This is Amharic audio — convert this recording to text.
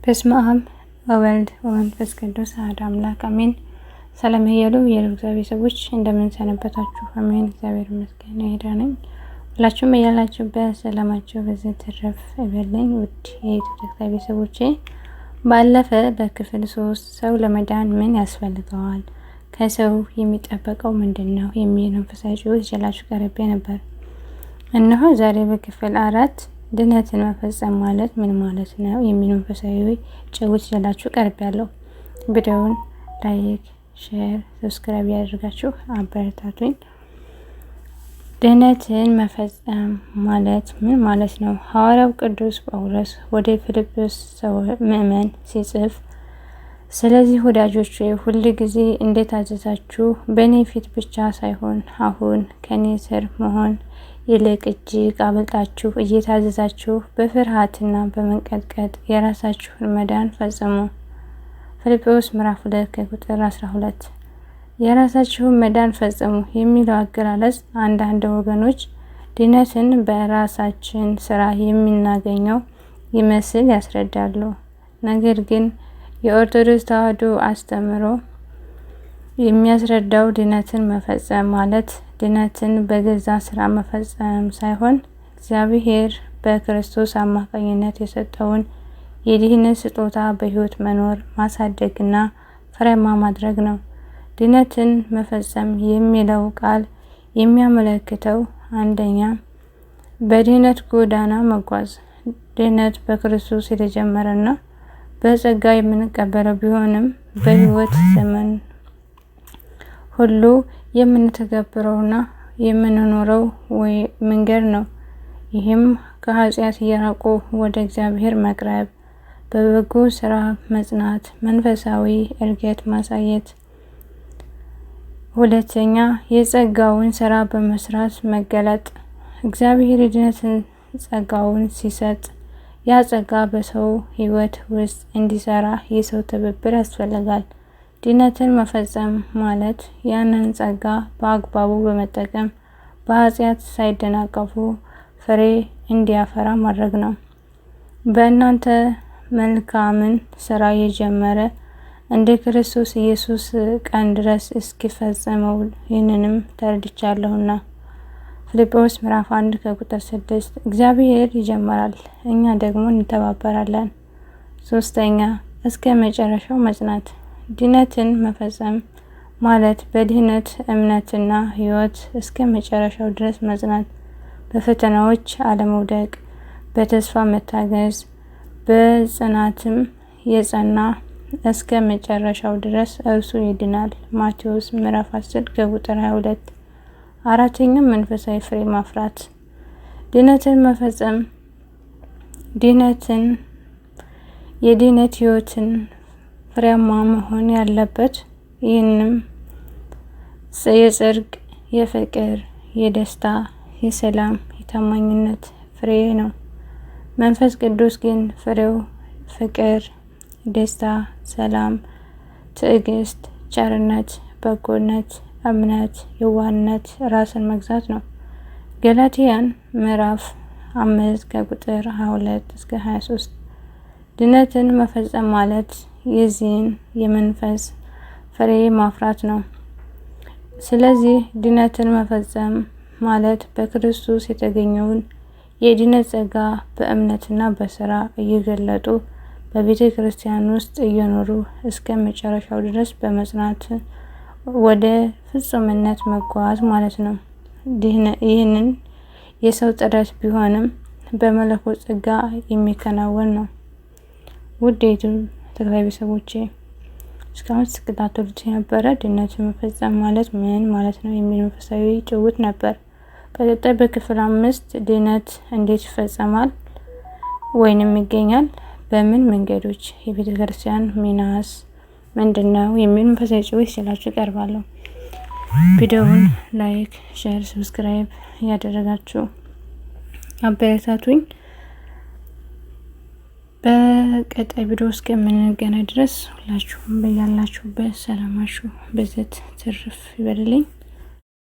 በስመ አብ ወወልድ ወመንፈስ ቅዱስ አሐዱ አምላክ አሜን። ሰላም እያሉ የእግዚአብሔር ሰዎች እንደምን ሰነበታችሁ? አሜን። እግዚአብሔር ይመስገን ደህና ነኝ። ሁላችሁም እያላችሁበት ሰላማችሁ በዚህ ትርፍ ይበልኝ። ውድ የዩቲዩብ ተከታታይ ቤተሰቦቼ፣ ባለፈ በክፍል 3 ሰው ለመዳን ምን ያስፈልገዋል፣ ከሰው የሚጠበቀው ምንድን ነው የሚል መንፈሳዊ ጭውውት ይዤላችሁ ቀርቤ ነበር። እነሆ ዛሬ በክፍል 4 ድነትን መፈጸም ማለት ምን ማለት ነው የሚል መንፈሳዊ ጭውውት ይዤላችሁ ቀርቤያለሁ። ቪዲዮውን like፣ share፣ subscribe ያደርጋችሁ አበረታቱኝ። ድነትን መፈጸም ማለት ምን ማለት ነው? ሐዋርያው ቅዱስ ጳውሎስ ወደ ፊልጵስዩስ ምዕመን ሲጽፍ፣ ስለዚህ ወዳጆች ሁል ጊዜ እንደታዘዛችሁ በእኔ ፊት ብቻ ሳይሆን አሁን ከኔ ስር መሆን ይልቅ እጅግ አብልጣችሁ እየታዘዛችሁ በፍርሃትና በመንቀጥቀጥ የራሳችሁን መዳን ፈጽሙ። ፊልጵስዩስ ምዕራፍ 2 ከቁጥር 12። የራሳችሁን መዳን ፈጽሙ የሚለው አገላለጽ አንዳንድ ወገኖች ድነትን በራሳችን ስራ የምናገኘው ይመስል ያስረዳሉ። ነገር ግን የኦርቶዶክስ ተዋሕዶ አስተምህሮ የሚያስረዳው ድነትን መፈጸም ማለት ድነትን በገዛ ስራ መፈጸም ሳይሆን እግዚአብሔር በክርስቶስ አማካኝነት የሰጠውን የድህነት ስጦታ በሕይወት መኖር፣ ማሳደግና ፍሬያማ ማድረግ ነው። ድነትን መፈጸም የሚለው ቃል የሚያመለክተው፣ አንደኛ፣ በድህነት ጎዳና መጓዝ። ድህነት በክርስቶስ የተጀመረና በጸጋ የምንቀበለው ቢሆንም በሕይወት ዘመን ሁሉ የምንተገብረውና የምንኖረው መንገድ ነው። ይህም ከኃጢአት እየራቁ ወደ እግዚአብሔር መቅረብ፣ በበጎ ስራ መጽናት፣ መንፈሳዊ እድገት ማሳየት። ሁለተኛ፣ የጸጋውን ስራ በመስራት መገለጥ። እግዚአብሔር የድነትን ጸጋውን ሲሰጥ ያ ጸጋ በሰው ሕይወት ውስጥ እንዲሰራ የሰው ትብብር ያስፈልጋል። ድነትን መፈጸም ማለት ያንን ጸጋ በአግባቡ በመጠቀም በኃጢአት ሳይደናቀፉ ፍሬ እንዲያፈራ ማድረግ ነው። በእናንተ መልካምን ስራ የጀመረ እንደ ክርስቶስ ኢየሱስ ቀን ድረስ እስኪፈጽመው ይህንንም ተረድቻለሁና። ፊልጵስዩስ ምዕራፍ 1 ከቁጥር 6። እግዚአብሔር ይጀምራል፣ እኛ ደግሞ እንተባበራለን። ሶስተኛ፣ እስከ መጨረሻው መጽናት። ድነትን መፈጸም ማለት በድህነት እምነትና ሕይወት እስከ መጨረሻው ድረስ መጽናት፣ በፈተናዎች አለመውደቅ፣ በተስፋ መታገዝ፣ በጽናትም የጸና እስከ መጨረሻው ድረስ እርሱ ይድናል። ማቴዎስ ምዕራፍ 10 ከቁጥር 22። አራተኛ፣ መንፈሳዊ ፍሬ ማፍራት። ድነትን መፈጸም ድነትን የድነት ሕይወትን ፍሬያማ መሆን ያለበት ይህንም የጽድቅ፣ የፍቅር፣ የደስታ፣ የሰላም፣ የታማኝነት ፍሬ ነው። መንፈስ ቅዱስ ግን ፍሬው ፍቅር፣ ደስታ፣ ሰላም፣ ትዕግስት፣ ቸርነት፣ በጎነት፣ እምነት፣ የዋህነት፣ ራስን መግዛት ነው። ገላትያን ምዕራፍ 5 ከቁጥር 22 እስከ 23። ድነትን መፈጸም ማለት የዚህን የመንፈስ ፍሬ ማፍራት ነው። ስለዚህ ድነትን መፈጸም ማለት በክርስቶስ የተገኘውን የድነት ጸጋ በእምነትና በስራ እየገለጡ በቤተ ክርስቲያን ውስጥ እየኖሩ እስከ መጨረሻው ድረስ በመጽናት ወደ ፍጹምነት መጓዝ ማለት ነው። ይህንን የሰው ጥረት ቢሆንም በመለኮት ጸጋ የሚከናወን ነው። ውድ የዩቲዩብ ተከታታይ ቤተሰቦቼ፣ እስካሁን ስትከታተሉት የነበረ ድነትን መፈጸም ማለት ምን ማለት ነው የሚል መንፈሳዊ ጭውውት ነበር። በቀጣይ በክፍል 5 ድነት እንዴት ይፈጸማል ወይንም ይገኛል፣ በምን መንገዶች፣ የቤተ ክርስቲያን ሚናስ ምንድን ነው የሚል መንፈሳዊ ጭውውት ይዤላችሁ እቀርባለሁ። ቪዲዮውን like፣ share፣ subscribe እያደረጋችሁ አበረታቱኝ። በቀጣይ ቪዲዮ እስከምንገናኝ ድረስ ሁላችሁም በያላችሁበት ሰላማችሁ ብዝት ትርፍ ይበልልኝ።